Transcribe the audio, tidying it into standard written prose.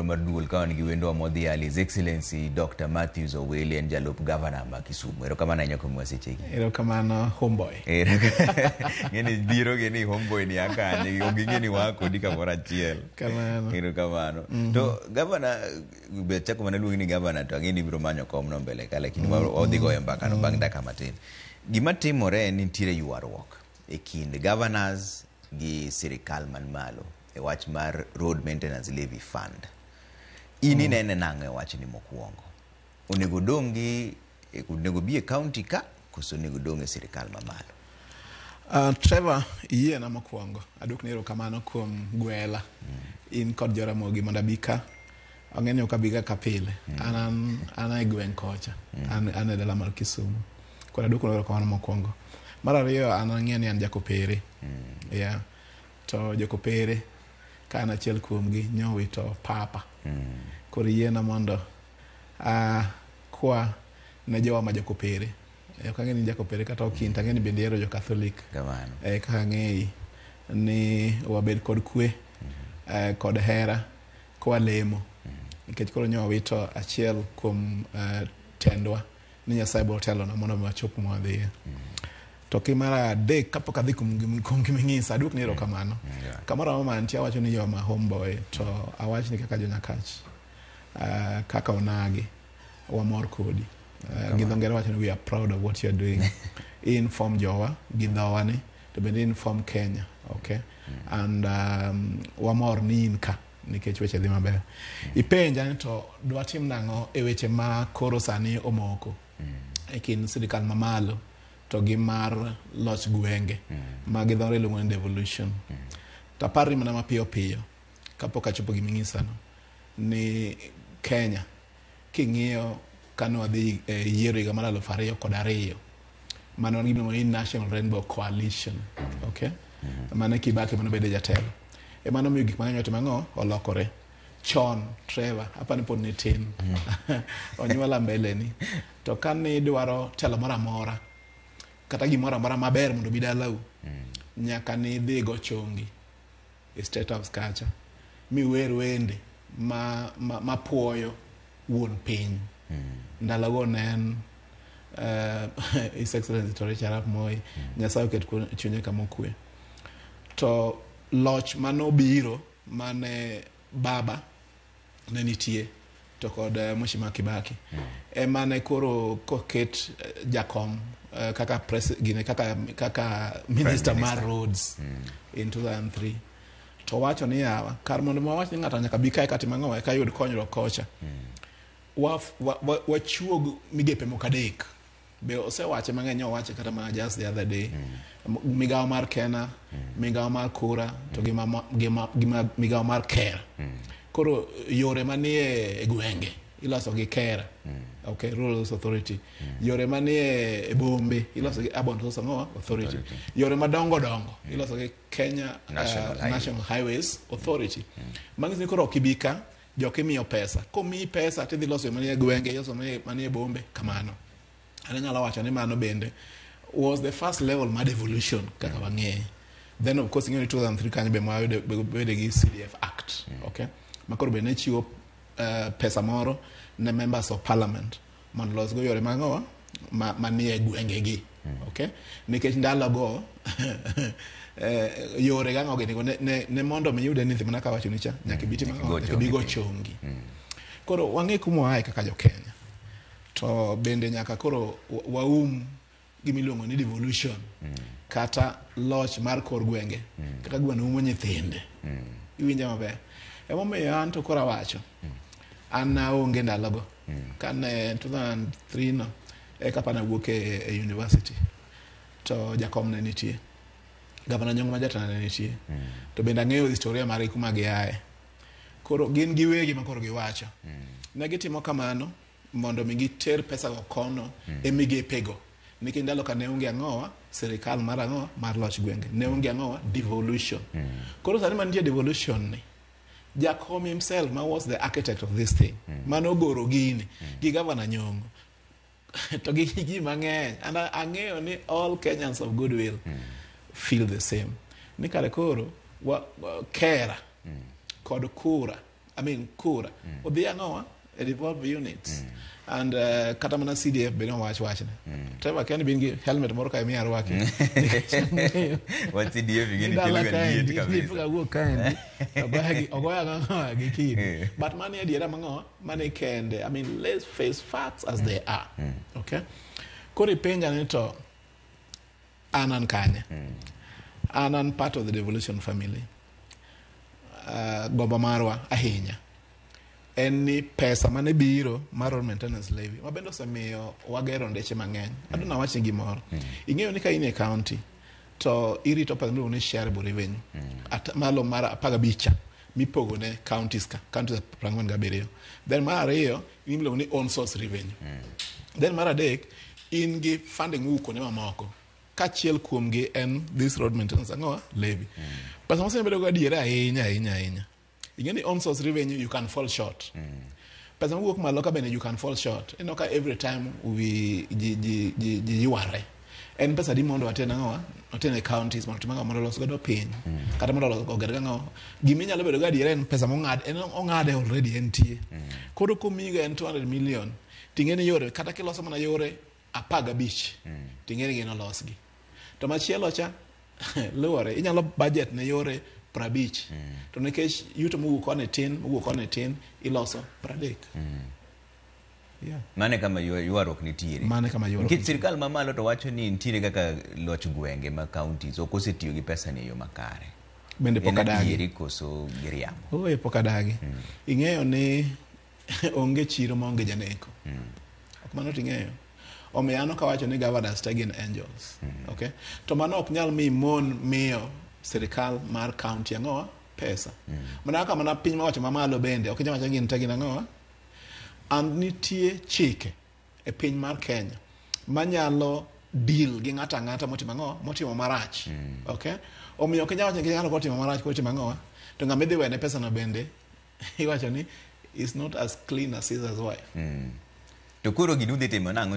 Mar duol ka wan gi wendwa modhial, His Excellency Dr. Matthews Owili, en jalup gavana ma Kisumu. Erokamano ahinya kuom sechegi. Erokamano, homeboy. Ng'eni biro gi ni homeboy ni akanye, ok ging'e ni waa kodi kamoro achiel. Kamano. Erokamano. To gavana, be chako mana luongi ni gavana to ang'e ni ibiro manyo komno mbele ka, lakini wadhi goyo mbaka no bang' dakika matin. Gima timore en ni nitiere ywaruok e kind governors gi sirikal man malo e wach mar Road Maintenance Levy Fund. In inene nang'o e wachni mokwongo? Onego dong' gi onego bi e county ka koso onego dong' e sirikal mamalo? Trevor, iyiena mokwongo aduokni erokamano kuom gwela in kod Joramogi mondo abi ka. Ang'e ni ok abiga ka pile. An e gweng' kocha. An e dala mar Kisumu. Koro aduoko erokamano mokwongo. Mar ariyo, an ang'eyo ni an jakopere. Yeah. To jokopere ka an achiel kuomgi nyowito papa. Koro yiena mondo kwa ne jowa ma jokopere. Ok ang'e ni jakopere kata ok in, to ang'e ni bende ihero jo Catholic. Kamano. Kaka ang'eyi ni wabed kod kwe kod hera kwalemo. Nikech koro nyo wawito achiel kuom tendwa ni Nyasaye biro telonwa mondo mi wachop kuma wadhiye. To ki mar adek kapok adhi kuom gima ing'isa, aduokni erokamano. Kamoro amora ma antie awacho ni you are my homeboy, to awach ni kaka jonyakach, kaka onagi, wamor kodi. Gi dho ngere wacho ni we are proud of what you are doing. Inform jowa gi dhowa ni, to bende inform Kenya, okay? And wamor ni in ka nikech weche dhi maber. Ipenja ni to dwatim nang'o e weche ma koro sani omoko e kind sirikal mamalo to gi mar loch gwenge ma gi dho ngere iluongo ni devolution. To aparri mana mapiyo piyo kapok achopo gima ing'isano ni Kenya king'iyo kane wadhi e yiero higa mar 2002, mane wan gi gimiluongo ni National Rainbow Coalition, okay, mane Kibaki mane obedo jatelo, ema nomiyo gik mang'eny otimo ang'o, olokore. Chon, Trevor, apani pod nitin, onyuola mbeleni, to kane idwaro telo moro amora kata gimoro amora maber mondo obi dalau, nyaka nidhi go chongi e State House kacha miwer wende ma puoyo wuon piny. Ndalogo ne en His Excellency Toroitich arap Moi, Nyasaye oket chunye kama okwe. To loch manobiro mane baba ne nitie to kod Mheshimiwa Kibaki ema ne koro koket jakom kaka gine kaka minister mar roads in 2003, to wacho ni yawa, kar mondo wawach ni ng'ato nyaka bi kae katim ang'o eka yud konyruok kocha, wachuog migepe moko adek. Be osewache mang'eny, owache kata mana just the other day, migawo mar KeNHA, migawo mar KURA, to gi migawo mar KERA. Koro yore manie e gwenge iloso gi KERA, okay, Rural Roads Authority. Yore manie e bombe iloso gi Urban Roads Authority. Yore madongo dongo iloso gi Kenya National Highways. National Highways Authority. Manyiso ni koro ok ibi ka jok imiyo pesa, komiyi pesa tidhi loso manie gwenge, iloso manie bombe kamano. An anyalo wacho ni mano bende was the first level mar devolution kaka wang'eye. Then of course ing'eyo ni 2003 kanyo be wayudo bede gi CDF Act, okay, ma koro be ne chiwo pesa moro ne members of parliament mondo losgo yore mag ang'o manie gwengegi, okay, nikech ndalogo yore gang'o gini go ne mondo mi yud anything mana kawacho ni cha nyaka ibi tim ang'o, nyaka nyaka ibi go chongi. Chongi. Koro wang'e kuma waaye kaka jo Kenya, to bende nyaka koro waum gimiluongo ni devolution kata loch mar kor gwenge kaka gweno umo nyithinde. Iwinja maber? Emomiyo an to koro awacho, an naonge ndalogo kane 2003 no eka pana wuok e university, to jakom ne nitie, gavana Nyong'o ma jatelo ne nitie, to bende ang'eyo historia margi kuma giaye. Koro gin giwegi ma koro giwacho ne gitimo kamano mondo mi giter pesa go kono e migepego, nikech ndalo ka ne onge ang'owa sirikal mar ang'o mar loch gwenge, ne onge ang'owa devolution. Koro sani mantie devolution ni, jakom himself ma was the architect of this thing, manogoro gini gi gavana Nyong'o to gi ji mang'eny, and ang'eyo ni all Kenyans of goodwill feel the same, ni kare koro KERA kod KURA. I mean kura odhi ang'owa e devolved units and kata mana CDF bende owach wachne. Trevor Ken bin gi helmet moro kae miya arwaki. Nikech ang'eyo. Wach CDF ing'e ni Dala kelo ga kaendi, liet kabisa. pok awuok kaendi. Ogoya gang'owa gi kidi. Eh. But mano e adiera mang'owa, mano e kende. I mean, let's face facts as they are. Okay? Koro ipenja ni to an an kanye? An an part of the devolution family. Gombo marwa ahinya en ni pesa mane biro mar road maintenance levy ma bende osemiyo wagero ndeche mang'eny. Adwa nawachni gimoro. Ing'eyo ni ka in e county to irito pesa miluongo ni shareable revenue malo mar 15 mipogo ne counties ka counties 47. Then mar ariyo in miluongo ni own source revenue. Then mar adek in gi funding mowuok kuonde mamoko kaachiel kuomgi en this road maintenance ang'owa levy. Pesa mosebedo go adiera ahinya ahinya ahinya. Ing'e ni own source revenue you can fall short. Pesa mowuok malo ka bende you can fall short. Ineno ka every time we ji ji ji ji yware. En pesa di mondo waten ang'owa? Waten e counties mondo otim ang'owa mondo olos godo piny. Kata mondo olos oger go ang'owa. Gima inyalo bedo go adiera en pesa mong'ad en ong'ade already entie. Koro komiyigo en 200 million ting'e ni yore kata kiloso mana yore 15 ting'e ni gin olosgi. To machielo cha luwore inyalo budget ne yore 50 to nikech yuto mowuok koni tin mowuok koni tin iloso 30. Yeah. Mano e kama ywaruok nitiere. Mano e kama ywaruok Nikech sirikal mamalo to wacho ni nitiere kaka loch gwenge ma counties ok osetiyo gi pesa ni e yo makare. Bende pok En adagi. adieri koso giriambo? Ooyo pok adagi. Ing'eyo ni onge chiro maonge janeko. Ok mano ting'eyo. Omiyo an ok awacho ni governors te gin angels. Okay? To mano ok nyal mi mon miyo sirikal mar county ang'owa pesa. Mana kaka mana piny mawacho mamalo bende ok inyal wacho ni gin te gin ang'owa. And nitie chike e piny mar Kenya manyalo deal gi ng'ato ang'ata motimo ang'o motimo marach. Okay? Omiyo ok inyal wacho ni ng'ato kotimo marach kotimo ang'owa to ng'ama idhi wene pesa no bende iwacho ni is not as clean as Caesar's wife. To koro gini udhi timo nang'o?